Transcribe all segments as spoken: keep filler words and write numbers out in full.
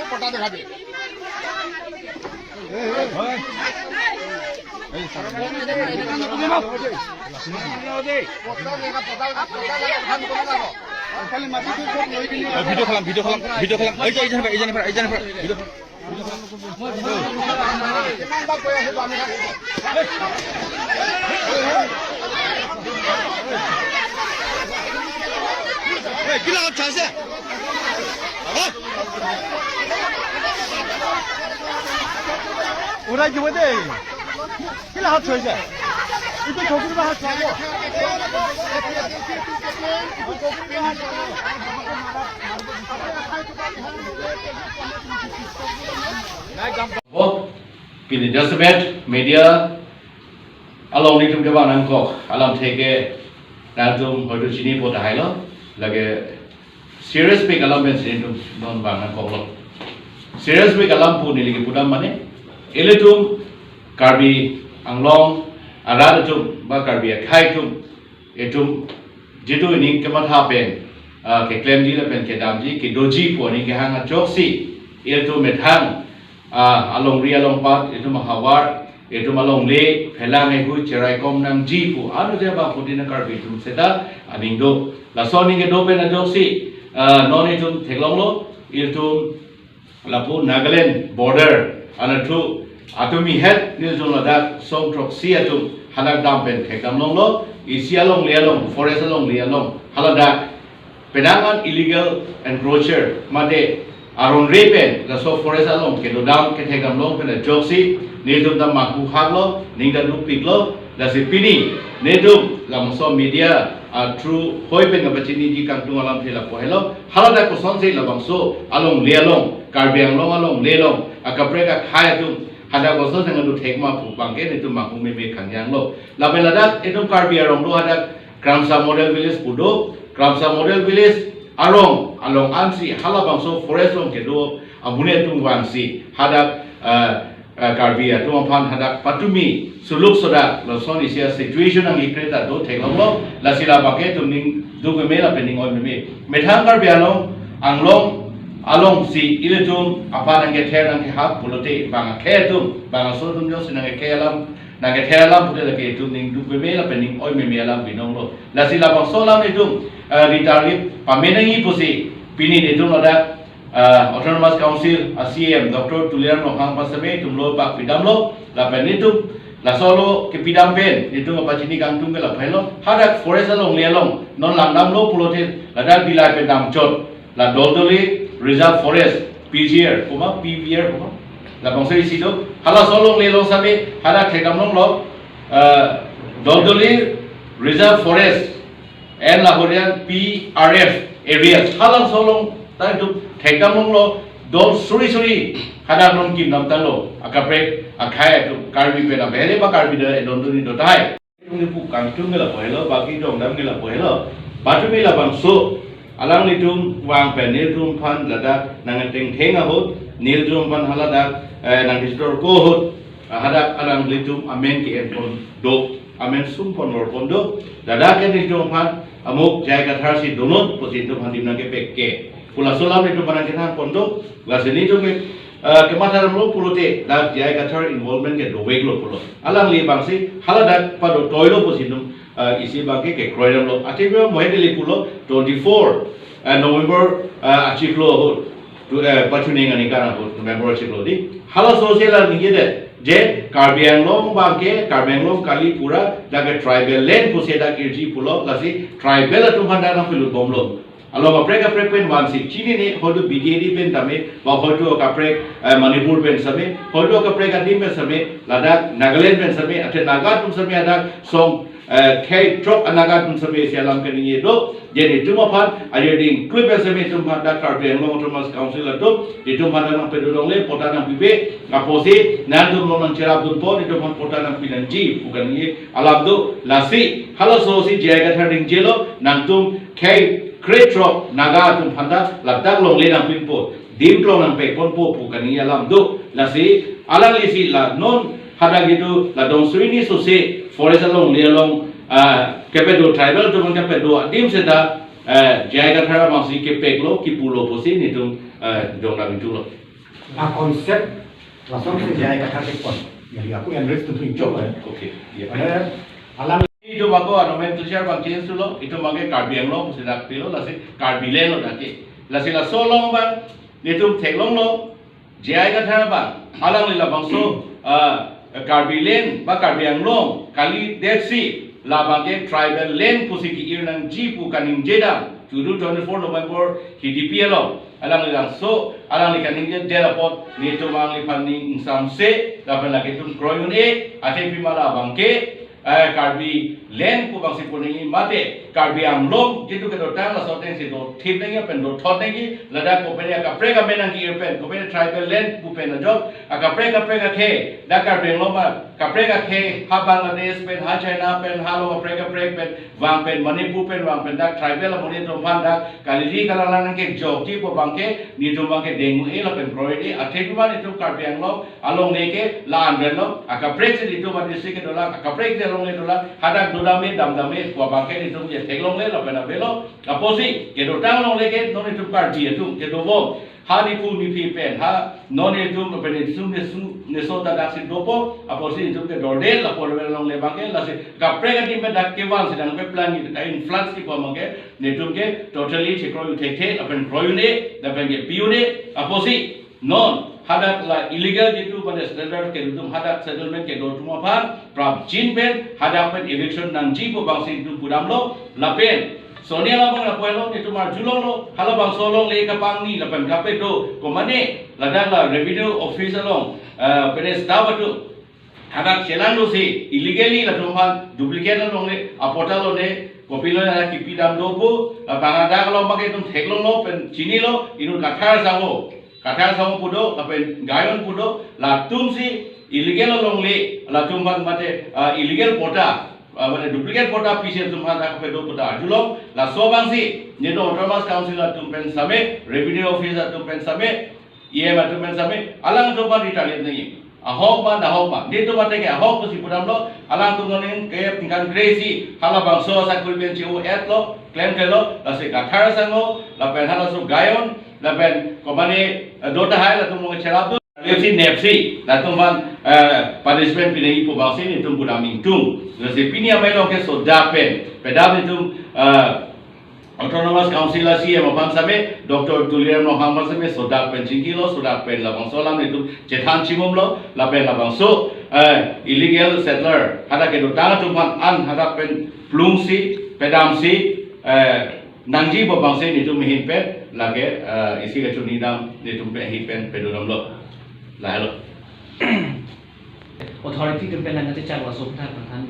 পটা দেখা দে। ভিডিঅ' খলাম, ভিডিঅ' খলাম, ভিডিঅ' খলাম। এই যে, এই যে, এই যে, এই যে, ভিডিঅ'। Ora jiwa dei. Kila hat choi ja. Itu chokri ba hat choi. Bo, pini jasemet media along nelitum kevang nangkok alamthe ke nangtum hoitu chinipo tahai lo, lake serious pik alam pensi nelitum non vang nangkoklo. Serious pik alam pu neli kepudam mane, ilitum Karbi Anglong arat atum ba Karbi akhei atum, itum jitu ining kematha pen, ah, keklemji lapen kedamji kedoji pu aning kehang ajoksi, itum methang, ah, alongri alongpat, itum ahavar, itum alongle phelang ehu cherai kom nangji pu anu je ba pudina Karbi atum seta aning do. Laso aning kedo pen ajoksi, ah, non itum theklonglo, itum lapu Nagaland border anatthu atum ihet nelitum ladak song throksi atum hadak dam pen thekdam longlo, isi alongle along, forest alongle along haladak penang an illegal encroacher mate aron re pen laso forest along kedodam kethekdam long pen ajoksi nelitum ta manghu haklo, ning ta dukpiklo. Lasi pini nelitum labangso media a through hoi pen kapachiniji kangtung alamthe lapu helo. Haladak kosonsi labangso alongle along, Karbi Anglong alongle along akaprek akhei atum hadak kosonsi nangdo thek ma pu abangke nelitum manghu meme kangjanglo. Lapen ladak itum Karbi arong do hadak Kramsa Model Village pu do, Kramsa Model Village arong along ansi halabangso forest along kedo amonit atum vangsi hadak, eh, eh, Karbi atum aphan hadak patumi suluk sodak lason isi a-situation nangkekre ta do theklonglo. Lasi labangke itum ning duk meme lapen ning oi meme. Methang Karbi Anglong, Anglong alongsi ilitum aphan nangkether nangkehap pulote bang akhei atum, bang aso atum jongsi nangkether alam, nangkether alam pute lake itum ning duk meme lapen ning oi meme alam binonglo. Lasi labangso alam itum, eh, ritarlip pamenangji pusi pini nelitum ladak, ah, Autonomous Council a-C E M Doctor Tuliram Ronghang aphan seme itum lo pak pidamlo, lapen nelitum laso lo kepidam pen nelitum kapachini kangtung ke lapu helo, hadak forest alongle along non langdamlo pulote ladak Dillai pen damchot la Doldoli Reserve Forest, P G R, koma P V R, koma labangso isi do, halaso alongle along seme hadak thekdam longlo, ah, Doldoli Reserve Forest and Lahorian P R F areas, halabangso along ta itum thekdam longlo, dol suri suri hadak non kimdam tanglo, akaprek akhei atum, Karbi pen abhere ba Karbi da edon duni do tahai. Itum kepu kangtung ke lapu helo, baki dongdam ke lapu helo. Patumi labangso alanglitum vang pen nelitum aphan ladak nangtengtheng ahut, nelitum aphan haladak, eh, nangkestor ko ahut, hadak alanglitum amen ke-en pon do, amen sum pon bor pon do. Ladak ke nelitum aphan amuk J I Kathar si donon pusi nelitum aphan dim nangkepek ke pu laso alam nelitum aphan nangkethan pon do. Lasi nelitum ke, eh, kematha damlo pulote dak J I Kathar involvement ke doveklo pulo. Alangli abangsi haladak pado toilo pusi nelitum, eh, isi abangke kekroi damlo. Athe mo mohedili pulo twenty-four, eh, November, eh, achiklo ahut tu, eh, pachuning aningkan ahut November achiklo di. Halaso si la ningjedet je Karbi Anglong abangke, Karbi Anglong kali, pura dak ke tribal land pusi dak irji pulo, lasi tribal atum aphan dak nangpilut bomlo. Along kaprek kaprek pen vansi chinine, hoitu B J D pen tame, ba hoitu kaprek, eh, Manipur pen seme, hoitu kaprek adim pen seme, ladak Nagaland pen seme, athe Naga atum seme hadak song, eh, khei throk a-Naga atum seme isi alam kaningje do. Je nelitum aphan, ajo ding klui pen seme itum aphan dak Karbi Anglong Autonomous Council atum, itum aphan nangpedun longle, pota nangpipe, apotsi nangtum non nangcherap dunpo, itum aphan pota nangpi nangji pu kaningje alam do. Lasi halaso si J I Kathar ningjelo, nangtum khei krethrok Naga atum aphan ta ladak longle nangpinpo, dim klong nangpek ponpo pu kaningje alam do. Lasi alangli si la non hadak itum la dong suri ni sose forest alongle along, ah, kepedo tribal atum kepedo adim seta eh, J I Kathar abangsi kepeklo, kipulo pusi netum, eh, jongdam ingtunglo. A concept lason si J I Kathar kepon. Jadi aku embrace tu tu inchok, eh. Okay, ya. Ada alam Itum ako nomenclature abang change lo, itum abangke Karbi Anglong pusi dak pilo, lasi Karbi Land lo dak ke. Lasi laso along abang netum theklonglo, J I Kathar abang, alangli labangso, ah, Karbi Land ba Karbi Anglong kalidetsi labangke tribal land pusi ki-ir nangji pu kaningje dam, tudu twenty-four November Hidipi along, alangli langso, alangli kaningje det apot netum alangliphan ning ingsamse, lapen lake itum kroi un-e, athe pima labangke, eh, Karbi Land pu abangsi pu nangji mate, Karbi Anglong jitu kedotang laso atengsi dothip nangji pen dothot nangji, ladak kopine akaprek amen nangji-ir pen, kopine tribal land pu pen ajok, akaprek kaprek akhei, dak Karbi Anglong ma, kaprek akhei, ha Bangladesh pen, ha China pen, ha along kaprek kaprek pen, vang pen, Manipur pen, vang pen, dak tribal amonit atum aphan dak, kalili kalalang nangkejokji pu abangke, netum abangke deng un-e lapen kroi un-e, athe pima netum Karbi Anglong, alongle ke la-an pen lo, akaprek si netum a-district kedolang, akaprek si alongle dolang, hadak dodam-e, damdam-e, pu abangke netum je theklongle lapen avelo, apotsi, kedotang alongle ke, non netum Karbi atum, kedobom, ha nephu nephi pen, ha, non netum pen netum nesu, neso ta daksi dopo, apotsi netum kedorde, lapu alongle abangke, lasi, kaprek adim pen dak kevan si nangpeplang-i, ka-influence-i pu abangke, netum ke, totally chekroi un-e thekthe, lapen kroi un-e, lapen kepi un-e, apotsi, non, hadak la illegal jitu pen standard kedo atum hadak settlement kedo atum aphan, prapjin pen, hadak pen eviction nangji pu abangsi itum pudamlo, lapen, soni alabang lapu-an lo, itum arjulonglo, halabangso alongle kapangni, lapen kapedo, komane, ladak la revenue office along, eh, pene staff atum, hadak chelang dosi, illegally latum aphan, duplicate alongle, apatta longle, kopilo na kipidam do pu, lapen hadak along abangke itum theklonglo, pen chinilo, inut Kathar Sangho, Kathar Sangho pu do, lapen Gayon pu do, latumsi illegal alongle, latum aphan mate, ah, illegal patta, ah, mate duplicate patta pisi atum aphan dak kedo pu ta arjulong, laso abangsi, netum Autonomous Council atum pen same, Revenue Office atum pen same, E M atum pen same, alangtum aphan retaliate nangji. Ahok ma, nahok ma, netum ateng ke ahok pusi pudamlo, alangtum nangning ke tingkan crazy, halabangso asakuri pen che-o-etlo, klemklelo, lasi Kathar Sangho, lapen halaso Gayon, lapen komane, eh, dotahai latum along cherap do, nepsi nepsi, latum aphan, eh, punishment pi nangji pu abangsi netum pudam ingtung. Lasi pini amei along ke sodak pen, pedap netum, eh, Autonomous Council a C E M aphan same, Doctor Tuliram Ronghang aphan same, sodak pen chingkilo, sodak pen labangso alam netum chethan chimumlo, lapen labangso, eh, illegal settler, hadak kedotang atum aphan an hadak pen plungsi, pedamsi, eh, nangji pu abangsi netum ahin pen, lake, eh, isi kachini dam netum pen ahin pen pedodamlo. Lahelo. Authority atum pen nangkachechak laso aphuthak nangthan.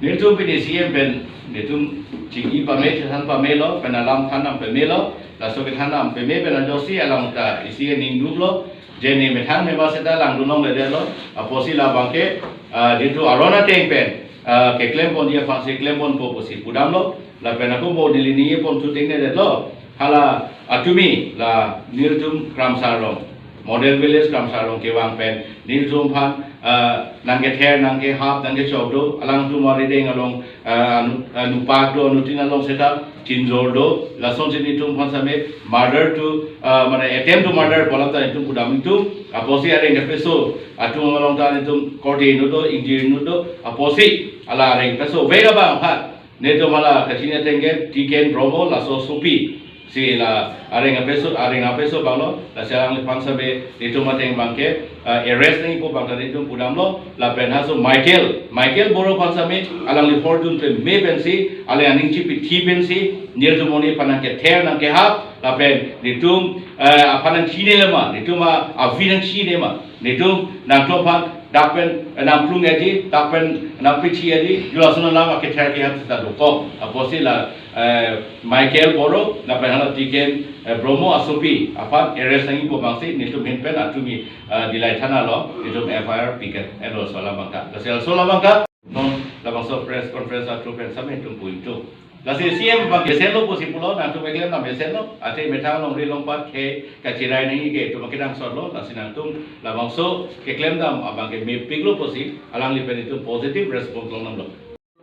Netum pini C E M pen, netum chingki pame, chethan pamelo, pen alam than dam pamelo, laso kethan dam pame pen ajoksi alam ta isi ke ningduklo, je ne methang meba seta langdunlongledetlo, apotsi labangke, ah, jitu aron ateng pen, ah, keklem ponji aphansi klem ponpo pusi pudamlo, lapen ako mo neli ningje pon thu tengnedetlo, hala atumi la nelitum Kramsarlong, Model Village Kramsarlong kevang pen, nelitum aphan, ah, nangkether, nangkehap, nangkechok do, alangtum arideng along, ah, anu-, anupak do, anuttin along seta chinjor do, lasonsi netum aphan same murder to, ah, mane attempt to murder pu alam ta netum pudam ingtung, apotsi areng kepeso atum along ta netum korte inut do, ingjir inut do, apotsi hala areng kepeso vega bang aphan, netum hala kachini ateng ke Tiken Bromo laso asopi si la areng apeso, areng apeso abanglo, lasi alangliphan same netum ateng abangke, eh, arrest nangji pu abang ta netum pudamlo, lapen halaso Michael, Michael Boro aphan same alangli hordun pame pensi, alang aning chipithi pensi, nelitum amonit aphan nangkether nangkehap, lapen netum, eh, aphan nangchinile ma, netum a, avi nangchinine ma, netum nangtum aphan dak pen, eh, nangplung-eji, dak pen nangpichi-eji, ju lason alam akether kehap seta dokok. Apotsi la, eh, Michael Boro, lapen hala Tiken, eh, Bromo asopi aphan arrest nangji pu abangsi, netum ahin pen atumi, eh, Dillai thana along, netum F I R piket, eh, laso alam abang ta. Lasi laso alam abang ta, non labangso press conference atum pen same netum pu ingtung. Lasi C E M abang mesenlo pusi pulo, nangtum keklem dam mesenlo, athe methang longri longpat ke kachirai nangji ke itum akenangsotlo, lasi nangtum labangso keklem dam abangke mepiklo pusi, alangli pen itum positive response longdamlo.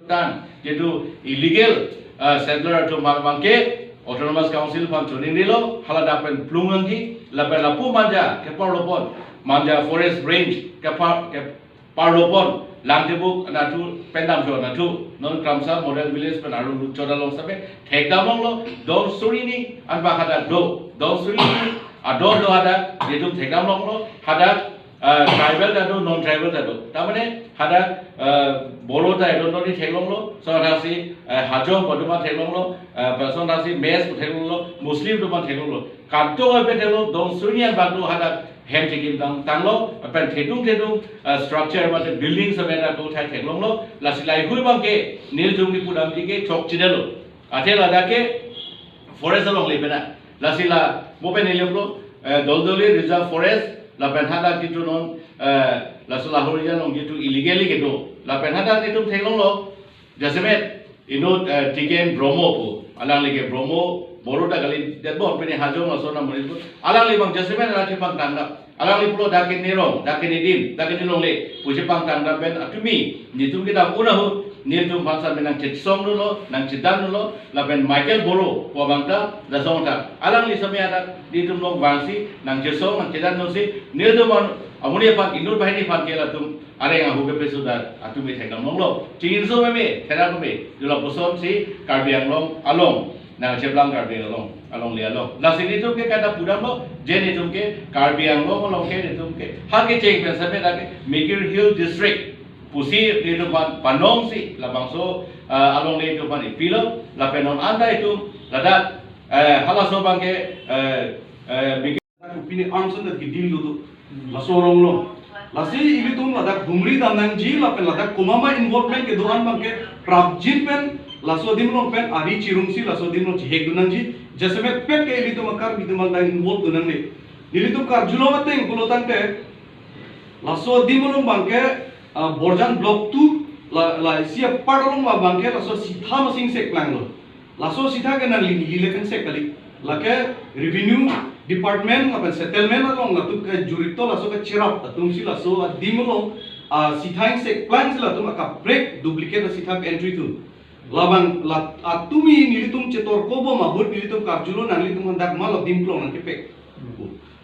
Tang, jitu illegal, uh, settler atum aphan abangke Autonomous Council aphan choningrilo, haladak pen plung nangji, lapen lapu Manja keparlopon, Manja Forest Range kepar, keparlopon, Langtibuk anatthu pen damchot anatthu, non Kramsa Model Village pen arlo lutchot along sitame thekdam longlo, don suri ni anbak hadak do, don suri ni adon do hadak, nelitum thekdam longlo, hadak, uh, tribal ta do, non tribal ta do. Ta mane hadak, uh, Boro ta do, non ni theklonglo, so hadak si, uh, Hajong atum aphan theklonglo, uh, person hadak si Mech atum theklonglo, Muslim atum aphan theklonglo. Kadokave theklonglo, don suri ni anbak do hadak hem chekim tang, tanglo, pen thedung thedung, uh, structure mate building semen atum thai theklonglo, lasi laheihui abangke, nelitum kipudamji ke chokchedetlo. Athe ladak ke forest alongle pena. Lasi la mo pen nelitum lo, eh, Doldoli Reserve Forest, lapen hadak jitu non, eh, laso Lahorijan along jitu illegally kedo. Lapen hadak nelitum theklonglo, jasemet inut, eh, Tiken Bromo pu. Alangli ke Bromo, Boro ta kali, det bon pini Hajong laso na muri pu. Alangli abang jasemet alang chepangtangdam. Alangli pulo dak ke nerong, dak ke nedim, dak ke nelongle pu chepangtangdam pen atumi, nelitum kedam un ahut, nelitum aphan sitame nangchesongdunlo, nangchedandunlo, lapen Michael Boro pu abang ta, lason ta, alangli sitame hadak nelitum along vangsi nangchesong, nangchedandunsi, nelitum an-, amonit aphan, inut banghini aphan ke latum areng ahu kepeso ta atumi thekdam longlo. Chingjinso meme, thera meme, jo lapuson si Karbi Anglong along nangcheplang, Karbi Anglong alongle along. Lasi nelitum ke kada pudamlo, je nelitum ke Karbi Anglong along ke nelitum ke ha kecheng pen sitame dak ke Mikir Hill District pusi nelitum aphan panongsi labangso, eh, alongle nelitum aphan ipilo, lapen non anta itum ladak, eh, halaso abangke, eh, eh, Mikir Ladak kopine arms and that ke deal do do. Laso arong lo. Lasi ilitum ladak humri dam nangji lapen ladak komat ma involvement kedo-an abangke prapjin pen laso adim along pen ari chirungsi laso adim along chihekdun nangji. Jasemet pet ke ilitum a-Karbi atum abang ta involve dun nangne. Nelitum karjulong ateng pulo tangte laso adim along abangke, ah, Borjan Block two la, la isi a-part along abangke laso sitha masing sek planglo. Laso sitha ke nangli neli le kangsek kali. Lake Revenue Department lapen Settlement along latum ke jurito laso kecherap atumsi laso adim along, ah, sitha ingsek plangsi latum akaprek duplicate sitha ke-entry thu. Labang la, atumi nelitum chetorkobom ahut nelitum karjulo nanglitum handak ma la adim along nangkepek.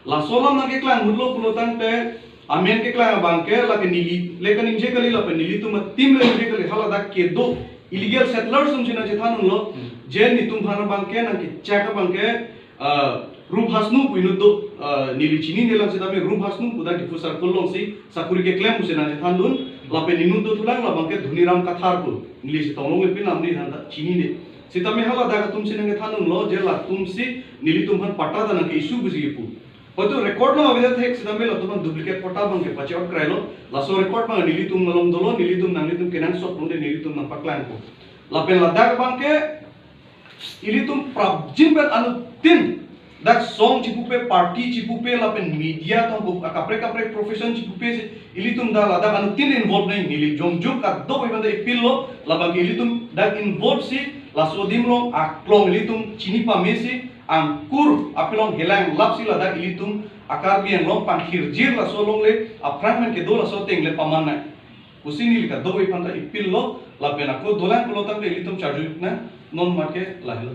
Laso alam nangkeklang ahutlo pulo tangte amen keklang abangke lake neli le kaningje kali lapen nelitum a-team le ningje kali, haladak kedo illegal settlers atumsi nangchethandunlo. Hmm. Je nelitum aphan abangke nangkechak abangke, ah, Rup Hasnu pu inut do, ah, neli chinine lang sitame Rup Hasnu pu dak Diphu circle alongsi sakuri keklem pusi nangchethandun, lapen inut dothulang labangke Dhoniram Kathar pu, neli chetong longle pin lam neli than ta chinine. Sitame haladak atumsi nangkethandunlo je latumsi nelitum aphan patta ta nangke-issue pusi kipu. Hoito record along avedet thek sitame latum aphan duplicate patta abangke pache-ot krailo. Laso record abang nelitum along dolo, nelitum nanglitum kenangsot longde nelitum nangpaklangpo. Lapen ladak abangke ilitum prapjin pen anuttin dak song chipupe, party chipupe lapen media tong akaprek kaprek profession chipupe si ilitum dak ladak anuttin involve nang, neli jongjong kadokave aphanta ipilo, labangke ilitum dak involve si laso adim along aklong ilitum chini pamesi angkur apilong helang lapsi ladak ilitum a-Karbi Anglong pangkhirjir laso alongle aphrang pen kedo laso ateng le paman nang pusi neli kadokave aphanta ipilo, lapen ako dolang pulo tangte ilitum charju nang, non make lahelo.